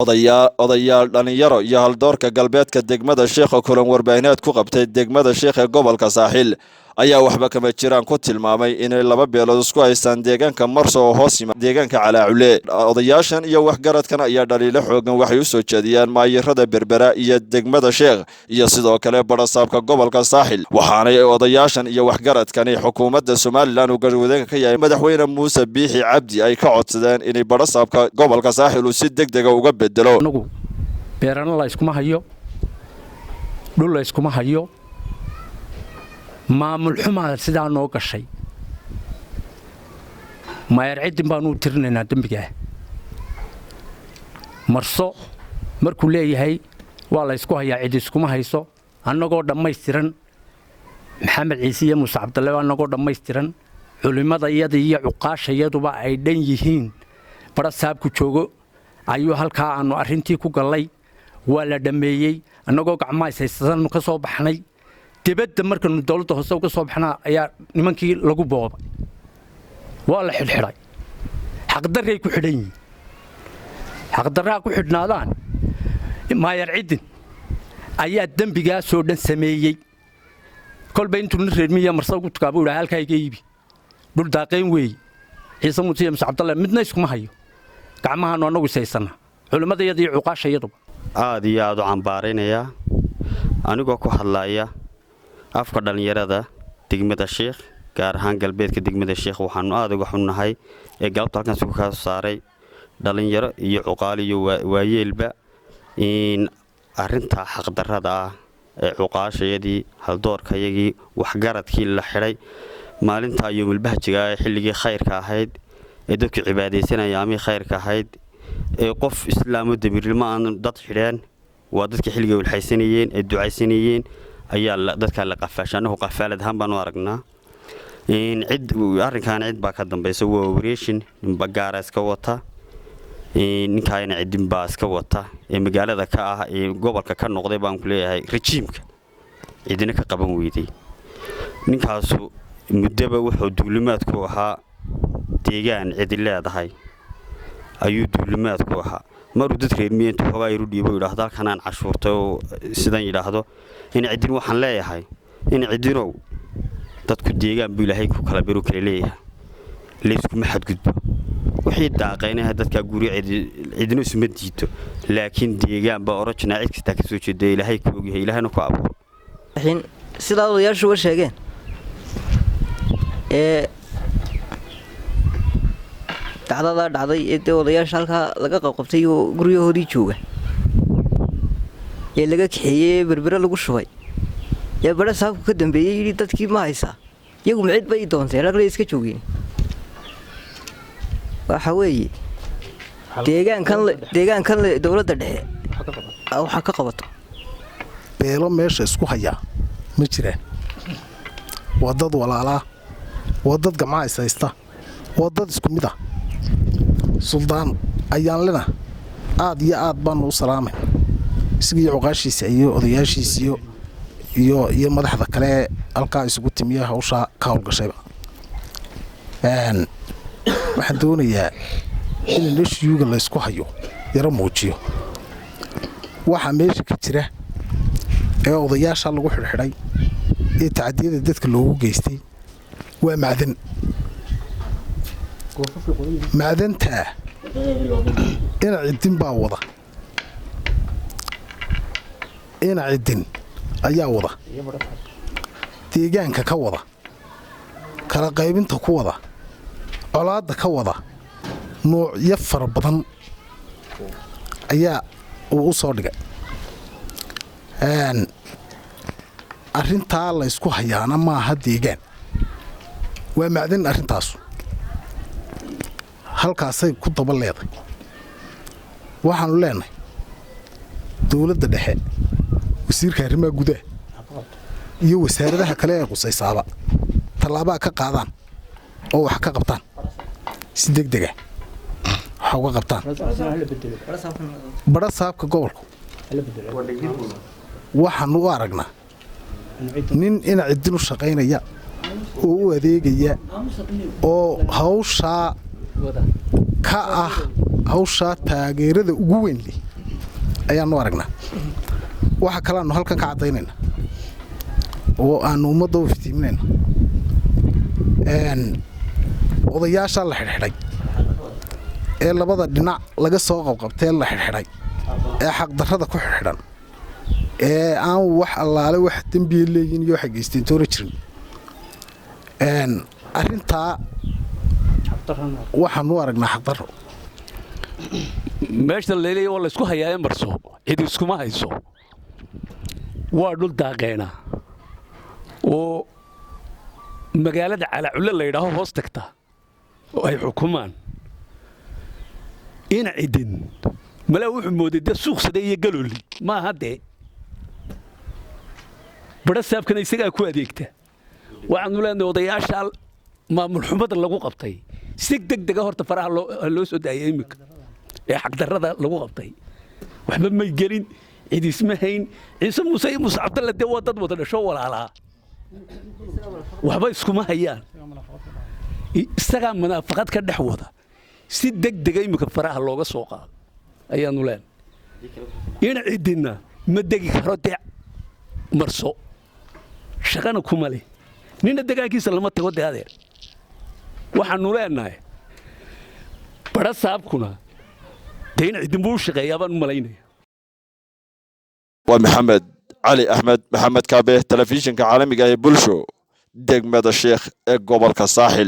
Odayaal, dhalinyaro iyo haldoorka galbeedka degmada Sheekha kulan warbaahineed ku qabtay degmada Sheekh ee gobolka Saaxil ayaa waxba kama jiraan ku tilmaamay inay laba beelood isku haystaan deegaanka Marso oo hoos yima deegaanka Calaacule. Odayaashan iyo waxgaradkan ayaa dhaliilo xoogan waxay u soo jeediyaan maayirada Berbera iyo degmada Sheekh iyo sidoo kale barasaabka gobolka Saaxil. Waxaanay odayaashan iyo waxgaradkani xukuumadda Somalilan uu garwadeenka ka yahay Madaxweyne Muuse Biixi Cabdi ay ka codsadeen inay barasaabka gobolka Saaxil uu si deg dega uga bedelo. Anagu beerana la yskuma hayo, dhul la yskuma hayo, maamul xumaa sidaa noo gashay. Maayar Ciddin baanu u tirinaynaa dembigaah. Marso markuu leeyahay waa la ysku hayaa, cid iskuma hayso. Annagoo dhammaystiran, Maxamed Ciise iyo Muuse Cabdalle, annagoo dhammaystiran, culimmada iyada iyo cuqaasha iyaduba ay dhan yihiin, barasaabku joogo, ayuu halkaa aannu arrintii ku gallay. Waa la dhammeeyey. Annagoo gacmaha ishaysatannu ka soo baxnay debadda. Markanu dawladda hoose uga soo baxnaa ayaa nimankii lagu boobay, waa la xidhxidhay. Xaqdarray ku xidhan yihiin, xaqdarraa ku xidhnaadaan. Maayar Ciddin ayaa dembigaasoo dhan sameeyey. Kolba intuu nin reermiya Marsa ugu tukaa buu idhaha, "Halkaa iga iibi, dhul daaqayn weeye." Ciise Muuse iyo Muse Cabdalle midna iskuma hayo, gacmahaannu annagu ishaysanaa, culimmada iyada iyo cuqaasha iyaduba. Aad iyo aad u cambaaraynayaa, anigoo ku hadlaaya afka dhallinyarada degmada Sheikh, gaar ahaan galbeedka degmada Sheikh. Waxaanu aad uga xunnahay ee galabta halkan isugu kaa saaray dhallinyaro iyo cuqaal iyo waayeelba in arrintaa xaqdarrada ah ee cuqaashayadii, haldoorkayagii, waxgaradkii la xidhay maalintaa yoomulbahjiga ee xilligii khayrka ahayd ee dadku cibaadaysanaya, amii khayrka ahayd ee qof islaamo damiirnimo aan dad xidheen, waa dadkii xilligay walxaysanayeen ee ducaysanayeen ayaa dadkaa la qafaashay. Annagu qafaalad ahaan baanu aragnaa. Cid arrinkan cid baa ka dambaysa, waa operation ninba gaara iska wata. Ninkaayna cidin baa iska wata ee magaalada ka ah ee gobolka ka noqday baan ku leeyahay rajiimka cidina ka qaban weyday. Ninkaasu muddaba wuxuu duulimaadku ahaa deegaan cidi leedahay ayuu duulimaadku ahaa. Maruu dad reermiye intuu xoogaa yaru dhiibo yidhaahdo, "Halkanaan cashuurtay," oo sidan yidhaahdo. In Ciddin waxaan leeyahay, in Ciddinow, dadku deegaan buu Ilaahay ku kala biru kala leeyahay, layskuma xadgudbo. Wixii daaqaynaha dadkaa guryo cidina isuma diito, laakiin deegaan baa orojinaa cid kastaa ka soo jeeda, Ilaahay ku ogyahay, Ilaahayna ku abuuro. Sidaa odayaashu uga sheegeen ee dacdadaa dhacday ee dee odayaasha halkaa laga qabqabtay oo guryahoodii jooga ee laga kaxeeyey ee Berbere lagu shubay ee badha saabku ka dambeeyey yidhi, "Dadkii ma haysaa?" Iyagu ma cid bay doonteen? Ragla iska joogeen. Waxa weeye deegaankan dowladda dhexe waxa ka qabato. Beelo meesha isku hayaa ma jiraan. Waa dad walaalaa, waa dad gamca is haysta, waa dad isku mid ah. Suldaan Ayaanlena aad iyo aad baanu u salaamay, isagiiyo cuqaashiisa iyo odayaashiisiyo iyo madaxda kale halkaa isugu timiya hawshaa ka howlgashayba. Waxaan doonayaa in nashiyuga laysku hayo yaro muujiyo. Waxaa meesha ka jira ee odayaasha lagu xidhxidhay ee tacadiyada dadka loogu geystay waa macdan. Macdantaa ina Ciddin baa wada, ina Ciddin ayaa wada, deegaanka ka wada, kala qaybinta ku wada, colaadda ka wada. Noocyo fara badan ayaa uu u soo dhigay. Arrintaa laysku hayaana maaha deegaan, waa macdan. Arrintaasu halkaasay ku daba leeday. Waxaanu leenahay dowladda dhexe, wasiirka arrimaha gudaha iyo wasaaradaha kale ee qusaysaaba tallaabaa ka qaadaan oo wax ka qabtaan, si deg dega wax uga qabtaan. Badha saabka gobolku waxaanu u aragnaa nin ina Ciddin u shaqaynaya oo u adeegaya oo hawshaa ka ah, hawshaa taageerada ugu weyn leh. Ayaannu aragnaa. Waxa kale aanu halkan ka caddaynayna oo aanu ummadda u iftiiminayna, odayaashaa la xidhxidhay ee labada dhinac laga soo qabqabtee la xidhxidhay ee xaqdarrada ku xidhxidhan ee aan wax allaale wax dembiya leeyihin iyo waxay geysteen toona jirin, arrintaa waxaanu aragnaa xaqdarro. Meesha laleeya waa laysku hayaa ee Marso, cid iskuma hayso. Waa dhul daaqeena oo magaalada Calaaculle la yidhaaho hoos tagta oo ay xukumaan. Ina Cidin malaa wuxuu mooday dee suuqsade iyo galooli maaha. Dee badha saabkana isagaa ku adeegta. Waxaanu leenahay odayaasha maamul xumada lagu qabtay si deg dega horta faraha loo soo daayay iminka ee xaqdarrada lagu qabtay. Waxba may gelin, cid isma hayn. Ciise Muuse iyo Muuse Cabdalle dee waa dad wada dhasho walaalaa, waxba iskuma hayaan. Isagaa munaafaqad ka dhex wada. Si deg dega iminka faraha looga soo qaado ayaanu leenahay. Ina Cidinna ma degi karo dee Marso, shaqana kuma leh. Nina degaankiisa lama tago dee adeer. Waxaanu leenahay badha saabkuna dee ina Cidin buu u shaqeeyaa baan u malaynaya. Waa Maxamed Cali Axmed, Maxamed Kaabe, telefishinka caalamiga ee Bulsho, degmada Sheekh ee gobolka Saaxil.